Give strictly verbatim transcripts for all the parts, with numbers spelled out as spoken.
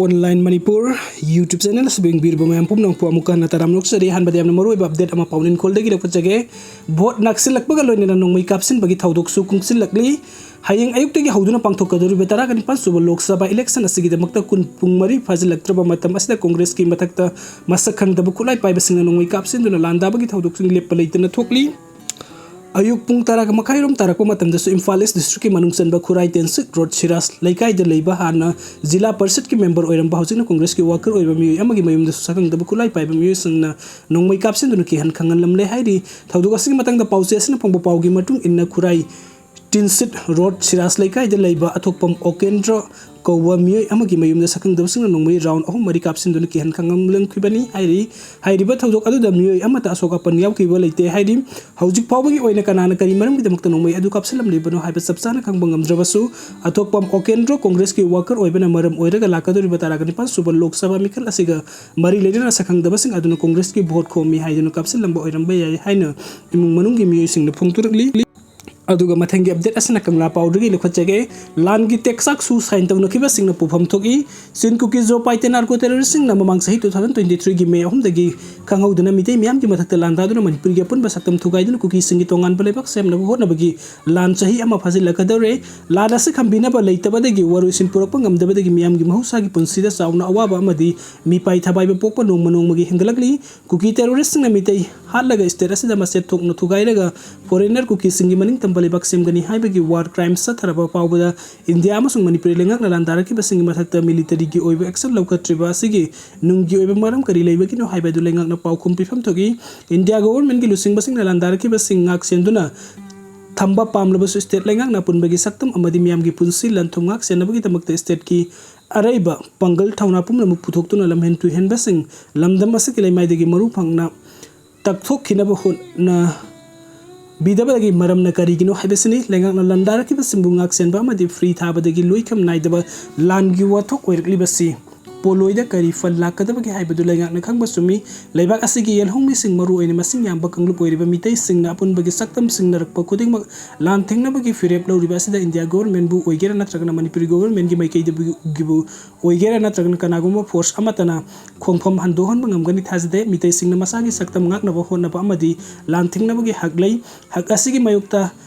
Online Manipur YouTube channel ꯑꯁꯤꯕꯨ ꯌꯦꯡꯕꯤꯔꯤꯕ ꯃꯌꯥꯝ ꯄꯨꯝꯅꯃꯛꯄꯨ ꯑꯃꯨꯛꯀ ꯍꯟꯅ ꯇꯔꯥꯝꯅ ꯑꯣꯛꯆꯔꯤ꯫ ꯑꯍꯥꯟꯕꯗ ꯌꯥꯝꯅ ꯃꯔꯨꯑꯣꯏꯕ update ꯑꯃ ꯄꯥꯎꯅ ꯏꯪꯈꯣꯜꯗꯒꯤ ꯂꯧꯈꯠꯆꯒꯦ꯫ Vote ꯅꯛꯁꯤꯜꯂꯛꯄꯒ ꯂꯣꯏꯅꯅ ꯅꯣꯡꯃꯩ ꯀꯥꯞꯁꯤꯟꯕꯒꯤ ꯊꯧꯗꯣꯛꯁꯨ ꯀꯨꯡꯁꯤꯜꯂꯛꯂꯤ꯫ ꯍꯌꯦꯡ ꯑꯌꯨꯛꯇꯒꯤ ꯍꯧꯗꯨꯅ ꯄꯥꯡꯊꯣꯛꯀꯗꯧꯔꯤꯕ ꯇꯔꯥꯒ ꯅꯤꯄꯥꯟ ꯁꯨꯕ ꯂꯣꯛ ꯁꯚꯥ election ꯑꯁꯤꯒꯤꯗꯃꯛꯇ ꯀꯨꯟ, ꯄꯨꯡ ꯃꯔꯤ ꯐꯥꯖꯤꯜꯂꯛꯇ꯭ꯔꯕ ꯃꯇꯝ ꯑꯁꯤꯗ ꯀꯣꯡꯒ꯭ꯔꯦꯁꯀꯤ ꯃꯊꯛꯇ ꯃꯁꯛ ꯈꯪꯗꯕ ꯈꯨꯠꯂꯥꯏ ꯄꯥꯏꯕꯁꯤꯡꯅ ꯅꯣꯡꯃꯩ ꯀꯥꯞꯁꯤꯟꯗꯨꯅ ꯂꯥꯟꯗꯥꯕꯒꯤ ꯊꯧꯗꯣꯛꯁꯤꯡ ꯂꯦꯞꯄ ꯂꯩꯇꯅ ꯊꯣꯛꯂꯤ꯫ ꯑꯌꯨꯛ ꯄꯨꯡ ꯇꯔꯥꯒ ꯃꯈꯥꯏꯔꯣꯝ ꯇꯥꯔꯛꯄ ꯃꯇꯝꯗꯁꯨ ꯏꯝꯐꯥꯜ East District ꯀꯤ ꯃꯅꯨꯡ ꯆꯟꯕ ꯈꯨꯔꯥꯏ ꯇꯦꯟꯁꯤꯠ ꯔꯣꯗ ꯁꯤꯔꯥꯖ ꯂꯩꯀꯥꯏꯗ ꯂꯩꯕ ꯍꯥꯟꯅ ꯖꯤꯂꯥ ꯄꯔꯤꯁꯠꯀꯤ member ꯑꯣꯏꯔꯝꯕ, ꯍꯧꯖꯤꯛꯅ ꯀꯣꯡꯒ꯭ꯔꯦꯁꯀꯤ worker ꯑꯣꯏꯕ ꯃꯤꯑꯣꯏ ꯑꯃꯒꯤ ꯃꯌꯨꯝꯗꯁꯨ ꯁꯛꯈꯪꯗꯕ ꯈꯨꯠꯂꯥꯏ ꯄꯥꯏꯕ ꯃꯤꯑꯣꯏꯁꯤꯡꯅ ꯅꯣꯡꯃꯩ ꯀꯥꯞꯁꯤꯟꯗꯨꯅ ꯀꯤꯍꯟ ꯈꯪꯍꯜꯂꯝꯂꯦ ꯍꯥꯏꯔꯤ꯫ ꯊꯧꯗꯣꯛ ꯑꯁꯤꯒꯤ ꯃꯇꯥꯡꯗ ꯄꯥꯎꯆꯦ ꯑꯁꯤꯅ ꯐꯪꯕ ꯄꯥꯎꯒꯤ ꯃꯇꯨꯡ ꯏꯟꯅ ꯈꯨꯔꯥꯏ ꯇꯤꯟꯁꯤꯠ ꯔꯣꯗ ꯁꯤꯔꯥꯖ ꯂꯩꯀꯥꯏꯗ ꯂꯩꯕ ꯑꯊꯣꯛꯄꯝ ꯑꯣꯀꯦꯟꯗ꯭ꯔ ꯀꯧꯕ ꯃꯤꯑꯣꯏ ꯑꯃꯒꯤ ꯃꯌꯨꯝꯗ ꯁꯛꯈꯪꯗꯕꯁꯤꯡꯅ ꯅꯣꯡꯃꯩ round ꯑꯍꯨꯝ ꯃꯔꯤ ꯀꯥꯞꯁꯤꯟꯗꯨꯅ ꯀꯤꯍꯟ ꯈꯪꯍꯜꯂꯝꯈꯤꯕꯅꯤ ꯍꯥꯏꯔꯤ꯫ ꯍꯥꯏꯔꯤꯕ ꯊꯧꯗꯣꯛ ꯑꯗꯨꯗ ꯃꯤꯑꯣꯏ ꯑꯃꯠꯇ ꯑꯁꯣꯛ ꯑꯄꯟ ꯌꯥꯎꯈꯤꯕ ꯂꯩꯇꯦ ꯍꯥꯏꯔꯤ꯫ ꯍꯧꯖꯤꯛ ꯐꯥꯎꯕꯒꯤ ꯑꯣꯏꯅ ꯀꯅꯥꯅ ꯀꯔꯤ ꯃꯔꯝꯒꯤꯗꯃꯛꯇ ꯅꯣꯡꯃꯩ ꯑꯗꯨ ꯀꯥꯞꯁꯤꯜꯂꯝꯂꯤꯕꯅꯣ ꯍꯥꯏꯕ ꯆꯞ ꯆꯥꯅ ꯈꯪꯕ ꯉꯝꯗ꯭ꯔꯕꯁꯨ, ꯑꯊꯣꯛꯄꯝ ꯑꯣꯀꯦꯟꯗ꯭ꯔꯣ ꯀꯣꯡꯒ꯭ꯔꯦꯁꯀꯤ worker ꯑꯣꯏꯕꯅ ꯃꯔꯝ ꯑꯣꯏꯔꯒ ꯂꯥꯛꯀꯗꯧꯔꯤꯕ ꯇꯔꯥꯒ ꯅꯤꯄꯥꯟ ꯁꯨꯕ ꯂꯣꯛ ꯁꯚꯥ ꯃꯤꯈꯜ ꯑꯁꯤꯒ ꯃꯔꯤ ꯂꯩꯅꯅ ꯁꯛꯈꯪꯗꯕꯁꯤꯡ ꯑꯗꯨꯅ ꯀꯣꯡꯒ꯭ꯔꯦꯁꯀꯤ vote ꯈꯣꯝꯃꯤ ꯍꯥꯏꯗꯨꯅ ꯀꯥꯞꯁꯤꯜꯂꯝꯕ ꯑꯣꯏꯔꯝꯕ ꯌꯥꯏ ꯍꯥꯏꯅ ꯏꯃꯨꯡ ꯃꯅꯨꯡꯒꯤ ꯃꯤꯑꯣꯏꯁꯤꯡꯅ ꯐꯣꯡꯗꯣꯔꯛꯂꯤ꯫ ꯑꯗꯨꯒ ꯃꯊꯪꯒꯤ update ꯑꯁꯤꯅ ꯀꯪꯂꯥ ꯄꯥꯎꯗꯒꯤ ꯂꯧꯈꯠꯆꯒꯦ꯫ ꯂꯥꯟꯒꯤ ꯇꯦꯛꯆꯥꯛꯁꯨ sign ꯇꯧꯅꯈꯤꯕꯁꯤꯡꯅ ꯄꯨꯐꯝ ꯊꯣꯛꯏ꯫ Chin Kuki Zo Paite narco terrorist ꯁꯤꯡꯅ ꯃꯃꯥꯡ ꯆꯍꯤ two thousand twenty three ꯒꯤ May ꯑꯍꯨꯝꯗꯒꯤ ꯈꯪꯍꯧꯗꯅ ꯃꯤꯇꯩ ꯃꯤꯌꯥꯝꯒꯤ ꯃꯊꯛꯇ ꯂꯥꯟꯗꯥꯗꯨꯅ ꯃꯅꯤꯄꯨꯔꯒꯤ ꯑꯄꯨꯟꯕ ꯁꯛꯇꯝ ꯊꯨꯒꯥꯏꯗꯨꯅ ꯀꯨꯀꯤꯁꯤꯡꯒꯤ ꯇꯣꯉꯥꯟꯕ ꯂꯩꯕꯥꯛ ꯁꯦꯝꯅꯕ ꯍꯣꯠꯅꯕꯒꯤ ꯂꯥꯟ ꯆꯍꯤ ꯑꯃ ꯐꯥꯖꯤꯜꯂꯛꯀꯗꯧꯔꯦ꯫ ꯂꯥꯟ ꯑꯁꯤ ꯈꯝꯕꯤꯅꯕ ꯂꯩꯇꯕꯗꯒꯤ ꯋꯥꯔꯣꯏꯁꯤꯟ ꯄꯨꯔꯛꯄ ꯉꯝꯗꯕꯗꯒꯤ ꯃꯤꯌꯥꯝꯒꯤ ꯃꯍꯧꯁꯥꯒꯤ ꯄꯨꯟꯁꯤꯗ ꯆꯥꯎꯅ ꯑꯋꯥꯕ ꯑꯃꯗꯤ ꯃꯤꯄꯥꯏ ꯊꯕꯥꯏꯕ ꯄꯣꯛꯄ ꯅꯣꯡꯃ ꯅꯣꯡꯃꯒꯤ ꯍꯦꯟꯒꯠꯂꯛꯂꯤ꯫ ꯀꯨꯀꯤ terrorist ꯁꯤꯡꯅ ꯃꯤꯇꯩ ꯍꯥꯠꯂꯒ state ꯑꯁꯤꯗ ꯃꯆꯦꯠ ꯊꯣꯛꯅ ꯊꯨꯒꯥꯏꯔꯒ foreigner ꯀꯨꯀꯤꯁꯤꯡꯒꯤ ꯃꯅꯤꯡ ꯇꯝꯕ ꯂꯩꯕꯥꯛ ꯁꯦꯝꯒꯅꯤ ꯍꯥꯏꯕꯒꯤ war crimes ꯆꯠꯊꯔꯕ ꯐꯥꯎꯕꯗ ꯏꯟꯗꯤꯌꯥ ꯑꯃꯁꯨꯡ ꯃꯅꯤꯄꯨꯔꯤ ꯂꯩꯉꯥꯛꯅ ꯂꯥꯟꯗꯥꯔꯛꯈꯤꯕꯁꯤꯡꯒꯤ ꯃꯊꯛꯇ military ꯒꯤ ꯑꯣꯏꯕ action ꯂꯧꯈꯠꯇ꯭ꯔꯤꯕ ꯑꯁꯤꯒꯤ ꯅꯨꯡꯒꯤ ꯑꯣꯏꯕ ꯃꯔꯝ ꯀꯔꯤ ꯂꯩꯕꯒꯤꯅꯣ ꯍꯥꯏꯕ ꯑꯗꯨ ꯂꯩꯉꯥꯛꯅ ꯄꯥꯎꯈꯨꯝ ꯄꯤꯐꯝ ꯊꯣꯛꯏ꯫ ꯏꯟꯗꯤꯌꯥ government ꯀꯤ ꯂꯨꯆꯤꯡꯕꯁꯤꯡꯅ ꯂꯥꯟꯗꯥꯔꯛꯈꯤꯕꯁꯤꯡ ꯉꯥꯛ ꯁꯦꯟꯗꯨꯅ ꯊꯝꯕ ꯄꯥꯝꯂꯕꯁꯨ state ꯂꯩꯉꯥꯛꯅ ꯑꯄꯨꯟꯕꯒꯤ ꯁꯛꯇꯝ ꯑꯃꯗꯤ ꯃꯤꯌꯥꯝꯒꯤ ꯄꯨꯟꯁꯤ ꯂꯟ ꯊꯨꯝ ꯉꯥꯛ ꯁꯦꯟꯅꯕꯒꯤꯗꯃꯛꯇ state ꯀꯤ ꯑꯔꯩꯕ ꯄꯥꯡꯒꯜ ꯊꯧꯅꯥ ꯄꯨꯝꯅꯃꯛ ꯄꯨꯊꯣꯛꯇꯨꯅ ꯂꯝꯍꯦꯟ ꯇꯨꯍꯦꯟꯕꯁꯤꯡ ꯂꯝꯗꯝ ꯑꯁꯤꯒꯤ ꯂꯩꯃꯥꯏꯗꯒꯤ ꯃꯔꯨ ꯐꯪꯅ ꯇꯛꯊꯣꯛꯈꯤꯅꯕ ꯍꯣꯠꯅꯕꯤꯗꯕꯒꯤ ꯃꯔꯝꯅ ꯀꯔꯤꯒꯤꯅꯣ ꯍꯥꯏꯕꯁꯤꯅꯤ꯫ ꯂꯩꯉꯥꯛꯅ ꯂꯥꯟꯗꯥꯔꯛꯈꯤꯕꯁꯤꯡꯕꯨ ꯉꯥꯛꯁꯦꯟꯕ ꯑꯃꯗꯤ free ꯊꯥꯕꯗꯒꯤ ꯂꯣꯏꯈꯝ ꯅꯥꯏꯗꯕ ꯂꯥꯟꯒꯤ ꯋꯥꯊꯣꯛ ꯑꯣꯏꯔꯛꯂꯤꯕꯁꯤ꯫ ꯄꯣꯠꯂꯣꯏꯗ ꯀꯔꯤ ꯐꯜ ꯂꯥꯛꯀꯗꯕꯒꯦ ꯍꯥꯏꯕꯗꯨ ꯂꯩꯉꯥꯛꯅ ꯈꯪꯕ ꯆꯨꯝꯃꯤ꯫ ꯂꯩꯕꯥꯛ ꯑꯁꯤꯒꯤ ꯌꯦꯜꯍꯧꯃꯤꯁꯤꯡ, ꯃꯔꯨꯑꯣꯏꯅ ꯃꯁꯤꯡ ꯌꯥꯝꯕ ꯀꯥꯡꯂꯨꯞ ꯑꯣꯏꯔꯤꯕ ꯃꯤꯇꯩꯁꯤꯡꯅ ꯑꯄꯨꯟꯕꯒꯤ ꯁꯛꯇꯝꯁꯤꯡꯅꯔꯛꯄ ꯈꯨꯗꯤꯡꯃꯛ ꯂꯥꯟ ꯊꯦꯡꯅꯕꯒꯤ ꯐꯤꯔꯦꯞ ꯂꯧꯔꯤꯕ ꯑꯁꯤꯗ ꯏꯟꯗꯤꯌꯥ ꯒꯣꯚꯔꯟꯃꯦꯟꯕꯨ ꯑꯣꯏꯒꯦꯔꯥ ꯅꯠꯇ꯭ꯔꯒꯅ ꯃꯅꯤꯄꯨꯔꯤ ꯒꯣꯚꯔꯟꯃꯦꯟꯒꯤ ꯃꯥꯏꯀꯩꯗꯕꯨ ꯑꯣꯏꯒꯦꯔꯥ ꯅꯠꯇ꯭ꯔꯒꯅ ꯀꯅꯥꯒꯨꯝꯕ ꯐꯣꯔꯁ ꯑꯃꯠꯇꯅ ꯈꯣꯡꯐꯝ ꯍꯟꯗꯣꯛꯍꯟꯕ ꯉꯝꯒꯅꯤ ꯊꯥꯖꯗꯦ꯫ ꯃꯤꯇꯩꯁꯤꯡꯅ ꯃꯁꯥꯒꯤ ꯁꯛꯇꯝ ꯉꯥꯛꯅꯕ ꯍꯣꯠꯅꯕ ꯑꯃꯗꯤ ꯂꯥꯟ ꯊꯦꯡꯅꯕꯒꯤ ꯍꯛ ꯂꯩ꯫ ꯍꯛ ꯑꯁꯤꯒꯤ ꯃꯥꯌꯣꯛꯇ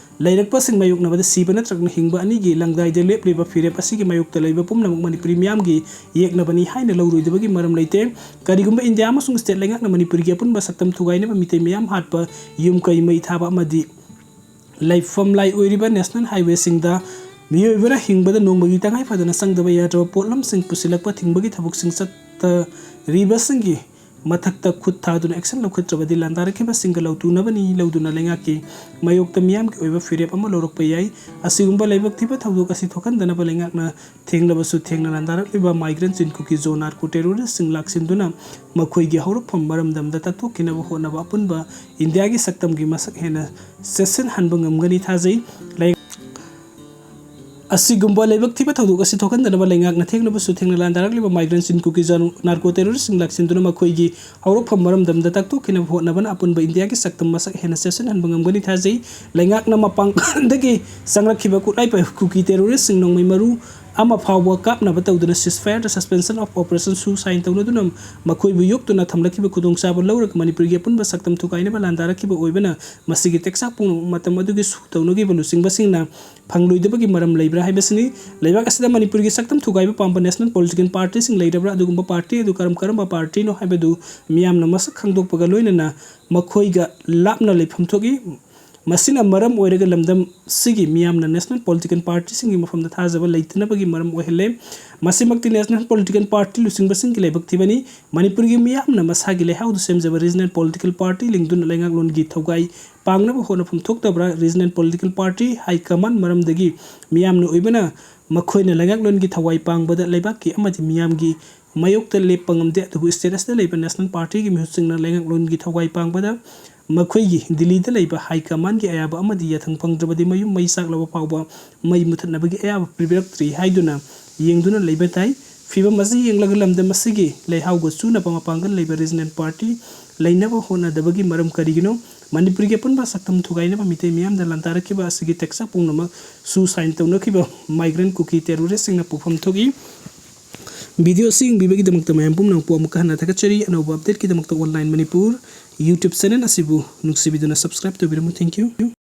ꯂꯩꯔꯛꯄꯁꯤꯡ ꯃꯥꯌꯣꯛꯅꯕꯗ ꯁꯤꯕ ꯅꯠꯇ꯭ꯔꯒꯅ ꯍꯤꯡꯕ ꯑꯅꯤꯒꯤ ꯂꯪꯗꯥꯏꯗ ꯂꯦꯞꯂꯤꯕ ꯐꯤꯔꯦꯞ ꯑꯁꯤꯒꯤ ꯃꯥꯌꯣꯛꯇ ꯂꯩꯕ ꯄꯨꯝꯅꯃꯛ ꯃꯅꯤꯄꯨꯔꯤ ꯃꯤꯌꯥꯝꯒꯤ ꯌꯦꯛꯅꯕꯅꯤ ꯍꯥꯏꯅ ꯂꯧꯔꯣꯏꯗꯕꯒꯤ ꯃꯔꯝ ꯂꯩꯇꯦ꯫ ꯀꯔꯤꯒꯨꯝꯕ ꯏꯟꯗꯤꯌꯥ ꯑꯃꯁꯨꯡ ꯁ꯭ꯇꯦꯠ ꯂꯩꯉꯥꯛꯅ ꯃꯅꯤꯄꯨꯔꯒꯤ ꯑꯄꯨꯟꯕ ꯁꯛꯇꯝ ꯊꯨꯒꯥꯏꯅꯕ, ꯃꯤꯇꯩ ꯃꯤꯌꯥꯝ ꯍꯥꯠꯄ, ꯌꯨꯝ ꯀꯩ ꯃꯩ ꯊꯥꯕ ꯑꯃꯗꯤ ꯂꯩꯐꯝ ꯂꯥꯏ ꯑꯣꯏꯔꯤꯕ ꯅꯦꯁꯅꯦꯜ ꯍꯥꯏꯋꯦꯁꯤꯡꯗ ꯃꯤꯑꯣꯏꯕꯅ ꯍꯤꯡꯕꯗ ꯅꯣꯡꯃꯒꯤ ꯇꯉꯥꯏ ꯐꯗꯅ ꯆꯪꯗꯕ ꯌꯥꯗ꯭ꯔꯕ ꯄꯣꯠꯂꯝꯁꯤꯡ ꯄꯨꯁꯤꯜꯂꯛꯄ ꯊꯤꯡꯕꯒꯤ ꯊꯕꯛꯁꯤꯡ ꯆꯠꯇꯔꯤꯕꯁꯤꯡꯒꯤ ꯃꯊꯛꯇ ꯈꯨꯠ ꯊꯥꯗꯨꯅ ꯑꯦꯛꯁꯟ ꯂꯧꯈꯠꯇ꯭ꯔꯕꯗꯤ ꯂꯥꯟꯗꯥꯔꯛꯈꯤꯕꯁꯤꯡꯒ ꯂꯧꯇꯨꯅꯕꯅꯤ ꯂꯧꯗꯨꯅ ꯂꯩꯉꯥꯛꯀꯤ ꯃꯥꯌꯣꯛꯇ ꯃꯤꯌꯥꯝꯒꯤ ꯑꯣꯏꯕ ꯐꯤꯔꯦꯞ ꯑꯃ ꯂꯧꯔꯛꯄ ꯌꯥꯏ꯫ ꯑꯁꯤꯒꯨꯝꯕ ꯂꯥꯏꯕꯛ ꯊꯤꯕ ꯊꯧꯗꯣꯛ ꯑꯁꯤ ꯊꯣꯛꯍꯟꯗꯅꯕ ꯂꯩꯉꯥꯛꯅ ꯊꯦꯡꯂꯕꯁꯨ ꯊꯦꯡꯅ ꯂꯥꯟꯗꯥꯔꯛꯂꯤꯕ Migrants in Kuki Zo narco terroristꯁꯤꯡ ꯂꯥꯛꯁꯤꯟꯗꯨꯅ ꯃꯈꯣꯏꯒꯤ ꯍꯧꯔꯛꯐꯝ ꯃꯔꯝꯗꯝꯗ ꯇꯛꯊꯣꯛꯈꯤꯅꯕ ꯍꯣꯠꯅꯕ ꯑꯄꯨꯟꯕ ꯏꯟꯗꯤꯌꯥꯒꯤ ꯁꯛꯇꯝꯒꯤ ꯃꯁꯛ ꯍꯦꯟꯅ ꯆꯦꯠꯁꯤꯟꯍꯟꯕ ꯉꯝꯒꯅꯤ ꯊꯥꯖꯩ꯫ ꯂꯩ-, ꯑꯁꯤꯒꯨꯝꯕ ꯂꯥꯏꯕꯛ ꯊꯤꯕ ꯊꯧꯗꯣꯛ ꯑꯁꯤ ꯊꯣꯛꯍꯟꯗꯅꯕ ꯂꯩꯉꯥꯛꯅ ꯊꯦꯡꯂꯕꯁꯨ ꯊꯦꯡꯅ ꯂꯥꯟꯗꯥꯔꯛꯂꯤꯕ Migrants in Kuki Zo narco terroristꯁꯤꯡ ꯂꯥꯛꯁꯤꯟꯗꯨꯅ ꯃꯈꯣꯏꯒꯤ ꯍꯧꯔꯛꯐꯝ ꯃꯔꯝꯗꯝꯗ ꯇꯛꯊꯣꯛꯈꯤꯅꯕ ꯍꯣꯠꯅꯕꯅ ꯑꯄꯨꯟꯕ ꯏꯟꯗꯤꯌꯥꯒꯤ ꯁꯛꯇꯝ ꯃꯁꯛ ꯍꯦꯟꯅ ꯆꯦꯠꯁꯤꯟꯍꯟꯕ ꯉꯝꯒꯅꯤ ꯊꯥꯖꯩ꯫ ꯂꯩꯉꯥꯛꯅ ꯃꯄꯥꯟꯗꯒꯤ ꯆꯪꯂꯛꯈꯤꯕ ꯈꯨꯠꯂꯥꯏ ꯄꯥꯏꯕ ꯀꯨꯀꯤ terroristꯁꯤꯡ ꯅꯣꯡꯃꯩ ꯃꯔꯨ ꯑꯃ ꯐꯥꯎꯕ ꯀꯥꯞꯅꯕ ꯇꯧꯗꯨꯅ ceasefire, suspension of operation ꯁꯨ sign ꯇꯧꯅꯗꯨꯅ ꯃꯈꯣꯏꯕꯨ ꯌꯣꯛꯇꯨꯅ ꯊꯝꯂꯛꯈꯤꯕ ꯈꯨꯗꯣꯡꯆꯥꯕ ꯂꯧꯔꯒ ꯃꯅꯤꯄꯨꯔꯒꯤ ꯑꯄꯨꯟꯕ ꯁꯛꯇꯝ ꯊꯨꯒꯥꯏꯅꯕ ꯂꯥꯟꯗꯥꯔꯛꯈꯤꯕ ꯑꯣꯏꯕꯅ ꯃꯁꯤꯒꯤ ꯇꯦꯛꯆꯥꯛ ꯄꯨꯝꯅꯃꯛ ꯃꯇꯝ ꯑꯗꯨꯒꯤ ꯁꯨ ꯇꯧꯅꯈꯤꯕ ꯂꯨꯆꯤꯡꯕꯁꯤꯡꯅ ꯐꯪꯂꯣꯏꯗꯕꯒꯤ ꯃꯔꯝ ꯂꯩꯕ꯭ꯔꯥ ꯍꯥꯏꯕꯁꯤꯅꯤ꯫ ꯂꯩꯕꯥꯛ ꯑꯁꯤꯗ ꯃꯅꯤꯄꯨꯔꯒꯤ ꯁꯛꯇꯝ ꯊꯨꯒꯥꯏꯕ ꯄꯥꯝꯕ national political partyꯁꯤꯡ ꯂꯩꯔꯕ꯭ꯔꯥ? ꯑꯗꯨꯒꯨꯝꯕ party ꯑꯗꯨ ꯀꯔꯝ ꯀꯔꯝꯕ partyꯅꯣ ꯍꯥꯏꯕꯗꯨ ꯃꯤꯌꯥꯝꯅ ꯃꯁꯛ ꯈꯪꯗꯣꯛꯄꯒ ꯂꯣꯏꯅꯅ ꯃꯈꯣꯏꯒ ꯂꯥꯞꯅ ꯂꯩꯐꯝ ꯊꯣꯛꯏ꯫ ꯃꯁꯤꯅ ꯃꯔꯝ ꯑꯣꯏꯔꯒ ꯂꯝꯗꯝꯁꯤꯒꯤ ꯃꯤꯌꯥꯝꯅ national political partyꯁꯤꯡꯒꯤ ꯃꯐꯝꯗ ꯊꯥꯖꯕ ꯂꯩꯇꯅꯕꯒꯤ ꯃꯔꯝ ꯑꯣꯏꯍꯜꯂꯦ꯫ ꯃꯁꯤꯃꯛꯇꯤ national political party ꯂꯨꯆꯤꯡꯕꯁꯤꯡꯒꯤ ꯂꯥꯏꯕꯛ ꯊꯤꯕꯅꯤ꯫ ꯃꯅꯤꯄꯨꯔꯒꯤ ꯃꯤꯌꯥꯝꯅ ꯃꯁꯥꯒꯤ ꯂꯩꯍꯥꯎꯗ ꯁꯦꯝꯖꯕ regional political party ꯂꯤꯡꯗꯨꯅ ꯂꯩꯉꯥꯛꯂꯣꯟꯒꯤ ꯊꯧꯒꯥꯏ ꯄꯥꯡꯅꯕ ꯍꯣꯠꯅꯐꯝ ꯊꯣꯛꯇꯕ꯭ꯔꯥ? Regional political party high command ꯃꯔꯝꯗꯒꯤ ꯃꯤꯌꯥꯝꯅ ꯑꯣꯏꯕꯅ ꯃꯈꯣꯏꯅ ꯂꯩꯉꯥꯛꯂꯣꯟꯒꯤ ꯊꯋꯥꯏ ꯄꯥꯡꯕꯗ ꯂꯩꯕꯥꯛꯀꯤ ꯑꯃꯗꯤ ꯃꯤꯌꯥꯝꯒꯤ ꯃꯥꯌꯣꯛꯇ ꯂꯦꯞꯄ ꯉꯝꯗꯦ꯫ ꯑꯗꯨꯕꯨ state ꯑꯁꯤꯗ ꯂꯩꯕ national partyꯒꯤ ꯃꯤꯍꯨꯠꯁꯤꯡꯅ ꯂꯩꯉꯥꯛꯂꯣꯟꯒꯤ ꯊꯋꯥꯏ ꯄꯥꯡꯕꯗ ꯃꯈꯣꯏꯒꯤ ꯗꯤꯜꯂꯤꯗ ꯂꯩꯕ high commandꯒꯤ ꯑꯌꯥꯕ ꯑꯃꯗꯤ ꯌꯥꯊꯪ ꯐꯪꯗ꯭ꯔꯕꯗꯤ ꯃꯌꯨꯝ ꯃꯩ ꯆꯥꯛꯂꯕ ꯐꯥꯎꯕ ꯃꯩ ꯃꯨꯊꯠꯅꯕꯒꯤ ꯑꯌꯥꯕ ꯄꯤꯕꯤꯔꯛꯇ꯭ꯔꯤ ꯍꯥꯏꯗꯨꯅ ꯌꯦꯡꯗꯨꯅ ꯂꯩꯕ ꯇꯥꯏ꯫ ꯐꯤꯕꯝ ꯑꯁꯤ ꯌꯦꯡꯂꯒ ꯂꯝꯗꯝ ꯑꯁꯤꯒꯤ ꯂꯩꯍꯥꯎꯒ ꯆꯨꯅꯕ ꯃꯄꯥꯡꯒꯜ ꯂꯩꯕ ꯔꯤꯖꯅꯦꯜ ꯄꯥꯔꯇꯤ ꯂꯩꯅꯕ ꯍꯣꯠꯅꯗꯕꯒꯤ ꯃꯔꯝ ꯀꯔꯤꯒꯤꯅꯣ? ꯃꯅꯤꯄꯨꯔꯒꯤ ꯑꯄꯨꯟꯕ ꯁꯛꯇꯝ ꯊꯨꯒꯥꯏꯅꯕ ꯃꯤꯇꯩ ꯃꯤꯌꯥꯝꯗ ꯂꯥꯟꯗꯥꯔꯛꯈꯤꯕ ꯑꯁꯤꯒꯤ ꯇꯦꯛꯆꯥꯛ ꯄꯨꯝꯅꯃꯛ ꯁꯨꯁꯥꯏꯟ ꯇꯧꯅꯈꯤꯕ ꯃꯥꯏꯒ꯭ꯔꯦꯟ ꯀꯨꯀꯤ ꯇꯦꯔꯣꯔꯤꯁꯁꯤꯡꯅ ꯄꯣꯛꯐꯝ ꯊꯣꯛꯏ꯫ ꯚꯤꯗꯤꯑꯣ ꯑꯁꯤ ꯌꯦꯡꯕꯤꯕꯒꯤꯗꯃꯛꯇ ꯃꯌꯥꯝ ꯄꯨꯝꯅꯃꯛꯄꯨ ꯑꯃꯨꯛꯀ ꯍꯟꯅ ꯊꯥꯒꯠꯆꯔꯤ꯫ ꯑꯅꯧꯕ ꯑꯞꯗꯦꯠꯀꯤꯗꯃꯛꯇ ꯑꯣꯟꯂꯥꯏꯟ ꯃꯅꯤꯄꯨꯔ YouTube ꯆꯦꯅꯦꯜ ꯑꯁꯤꯕꯨ ꯅꯨꯡꯁꯤꯕꯤꯗꯨꯅ ꯁꯕꯁꯀ꯭ꯔꯥꯏꯕ ꯇꯧꯕꯤꯔꯝꯃꯨ꯫ Thank you꯫